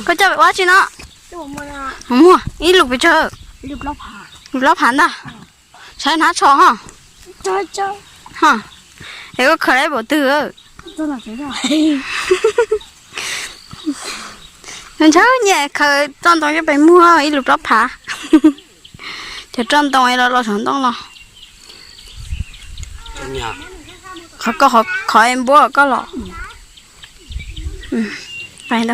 Koj coj pem ua tsi no? Muag ib lus pes tsawg? Lus plaub phav ntag. Saib hnab tsho ho. Ho, es koj khaws lawm npaum twg? Ntshaw nyiam khaws roj ntoo coj pem muag ib lus plaub phav. Cov roj ntoo los los saum ntoo los. Qhov koj, qhov es npuab koj los. Hais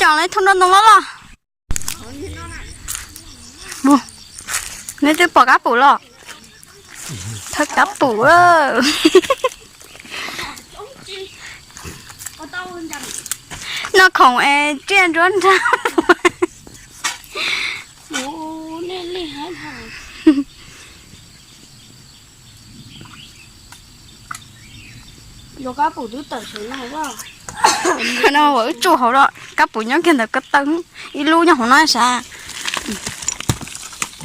cov lawv thauj roj ntoo los los. Neb twb pom kab pum los? Thawj kab pum. Noj khoom es tsiaj ntsuab nrag. No ua wb tsuj hauv los kab pum nyob kiag ntawm ko taw, ib lub nyob hauv no sav.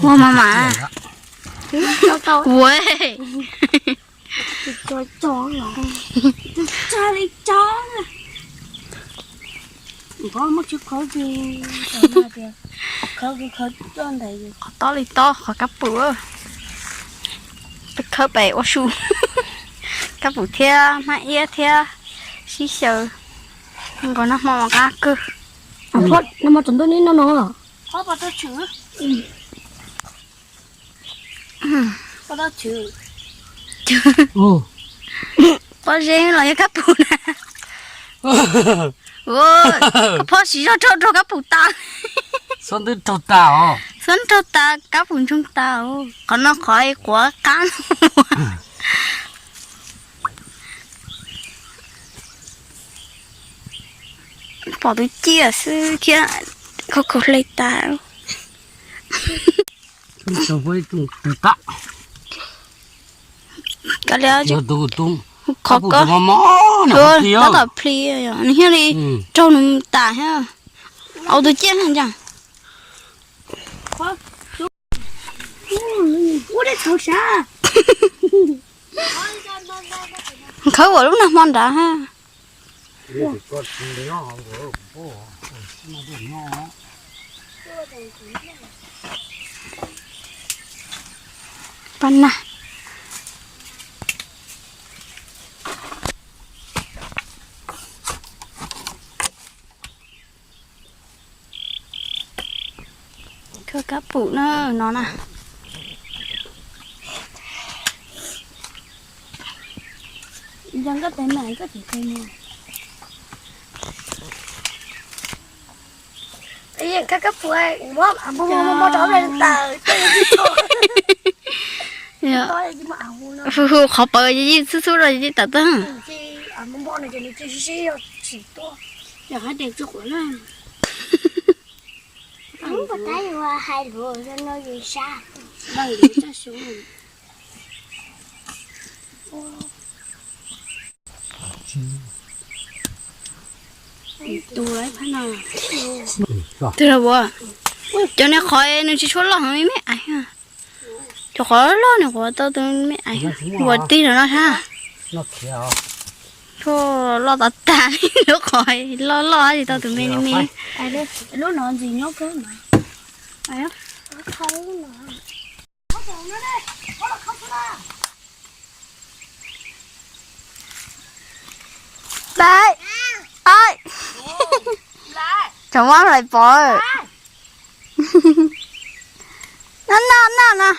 Ua mas mas. Ua. Qhov tob li tob qhov kab pum. Peb khawb pem ua su. Kab pum thiab hmab iab thiab sib xyaw. Nkaus nag hmo mas qab kawg. Nag hmo tsaus ntuj neb noj no. Pob zeb los yog kab pum na. Koj phob siv zog raug raug kab pum tas. Xob ntub raug tas os. Xob raug tas kab pum ntsoog tas. Qhov no qhov quav qab. Pom tus ciaj xwb thiab, khaub khaub hle tas. Kav liam, qhov ko tab tom plis, nws thiaj li raug nws tas thiab. Au tus ciaj ntag. Khawb ua lub nag hmo nrad ha. Pab na. Khaub kab pum na no na. Hu hu qhov pawv yeej xub xub rau yeej tawm tuaj. Twg los ua? Cov niag qhov nws tsis tshua loj heev me me ais. Cov qhov loj nws qhuav tau tus me me ais. Ua tij no no sab. Loj tas tas li lub qhov loj loj tsis tau tus me me. Lub no ntxim nyob kawg no. Nplai, ai, cov mab nplai pov. No no no no.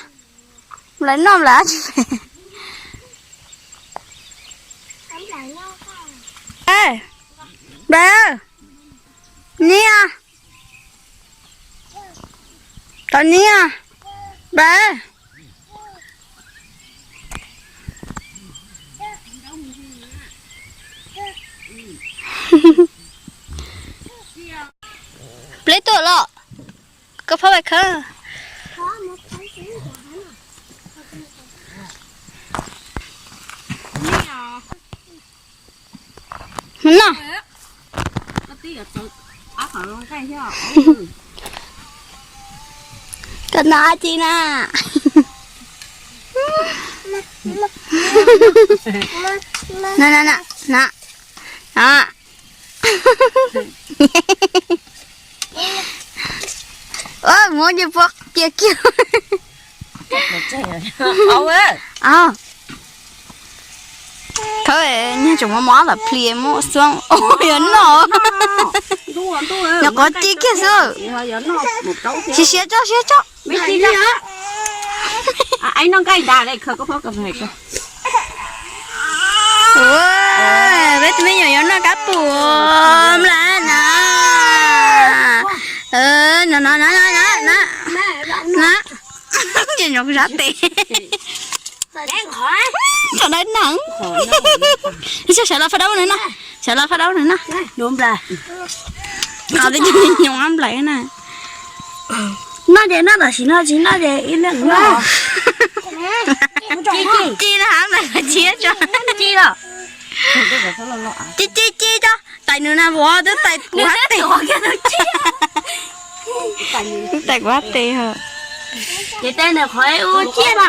Nplai noj nplai tsis pem. Nplai, niam, tau niam, nplai. Pleb tuaj los, koj phob pais khawb. Mus noj. Koj noj dab tsi na? Na na na na. Muab ncej puab cia kiag. Thawb, nyiag tseem muab mov lam plis muab xuab, yuav noj. Nyuam qhuav ci kiag xwb. Siav siav tso, siav tso. Peb tus me nyuam yuav noj kab pum nplai na. No no no no no. Ces nrog zab tes. Tso dawb na. Sawv los phaj dawb na, sawv los phaj dawb na. Qhov twb nyob nplai na. Noj ces noj tam sim no, tsis noj ces ib leeg noj. Ci na, hab nplai ci tso. Ci ci ci tso. Tais nws na vov, twb tais kuv hab tes. Twb tais kuv hab tes. Ces tais nws qhov ua ciaj na.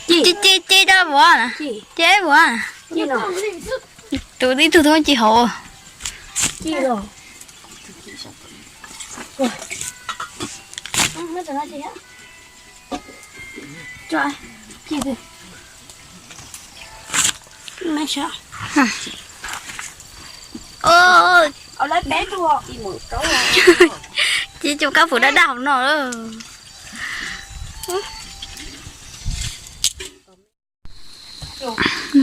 Ci ci ci rau vov na. Ci vov. Tus ib tug tub ci hauv. Ci cov kab pum daj daj hauv no.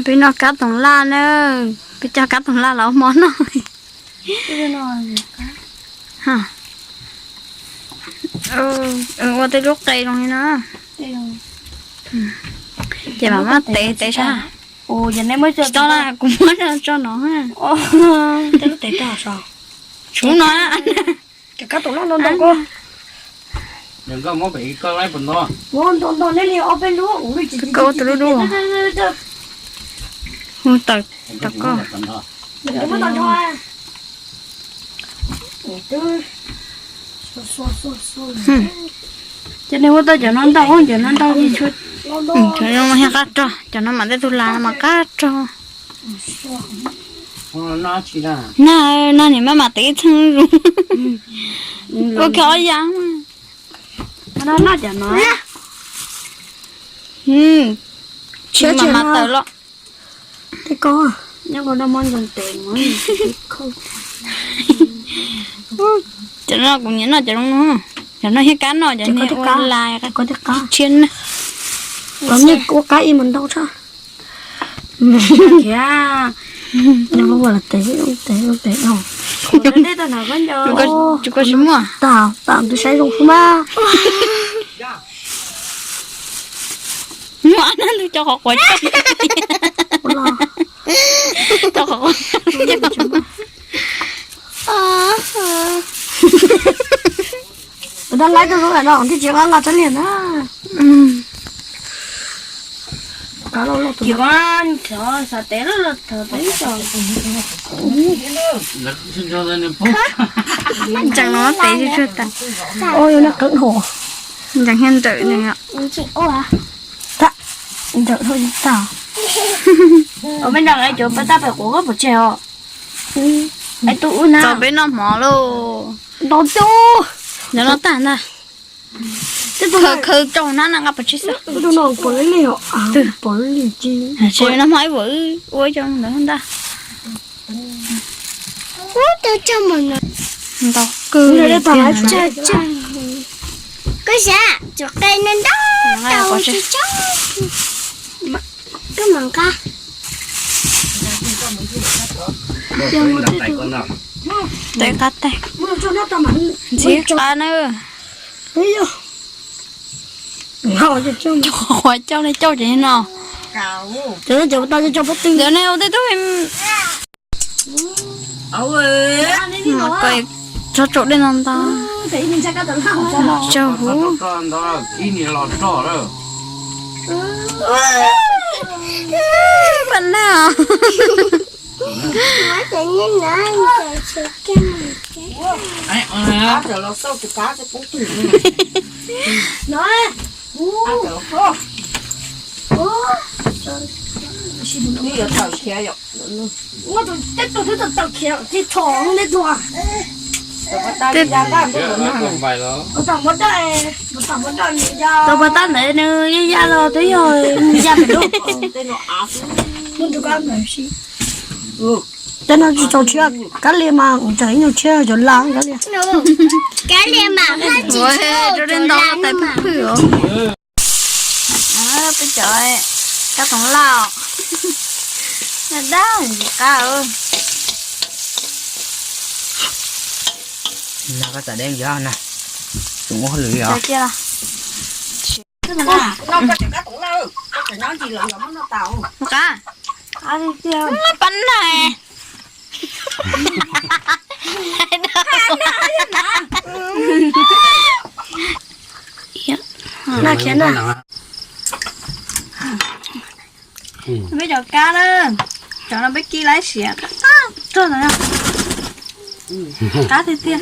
Peb noj kab toom laj na, peb coj kab toom laj los ua hmo noj. Ua tej lub qe zoo li no. Ces mam muab tev tev sab. Tsis tau na, kuv muab tso no. Tshuav no. Koj ua tus lub lub. Hu tawm tau koj. Ces nej ua tau cov no ntau, cov no ntau, cov no mas qab rog, cov no mas tej tug las no mas qab rog. Na, no niam maj mam tev ib txheej zus. Ua kiag ob yav. Tsis mam mam tawm los. Cov no kuv nyiam noj cov zoo no, cov no thiab kab noj cov niag ua las tshiab na. Ua qab ib mus ntau tso. Tsis koj tsis muaj. Tam tus saib zoo xwb mas. Muaj na, tus cov qhuav quav coj. Cov qhuav quav coj. Tus dab laib tuaj lub no twb tsis nqa nqa tsav liam na. Tsis nqa xav tev loj los thov tev tso. Ntsees no tev tsuag tsuag tas. Ntsees thiab nrawm. Nrawm dhau tas. Ua me nrog cov paj tab pem quav koj pov tseg os. Txaus peb noj hmo lauj. Ntau cub. Nyob no tag ntag. Khaws khaws rau na, nqa pov tseg xwb. Noj hmo ib vwm ua cov ntawd ntag. Ntau kawg li. Koj xav cov qe no ntau tau tsis tsob. Koj mam nqa. Tais qab tais. Ntxim qab na. Cov qhuav coj li coj ces no. Cov nej ua tej tub. Tso tsaum dej no ntag. Tsaug huv. Pab na. Yuav tawm khiav yom. Muab tus teb tug twb tawm khiav tib tho nej tuag. Tej tau puas tab ntawd nws yeej yaj los twb yog yaj pem lub. Tej no tsis tau tshiab, kab li mas tseem ib nyuag tshiab cov laj kab li. Kab li mas rau li ntau tais phwj phwj os. Peb cov kab toov laj, dab qab. Koj txawm deb yog na, tsis muaj hauj lwm li os. Mus qab, pab na. Na khiav na. Peb cov kab na, cov no peb kib laib siav, qab tiag tiag.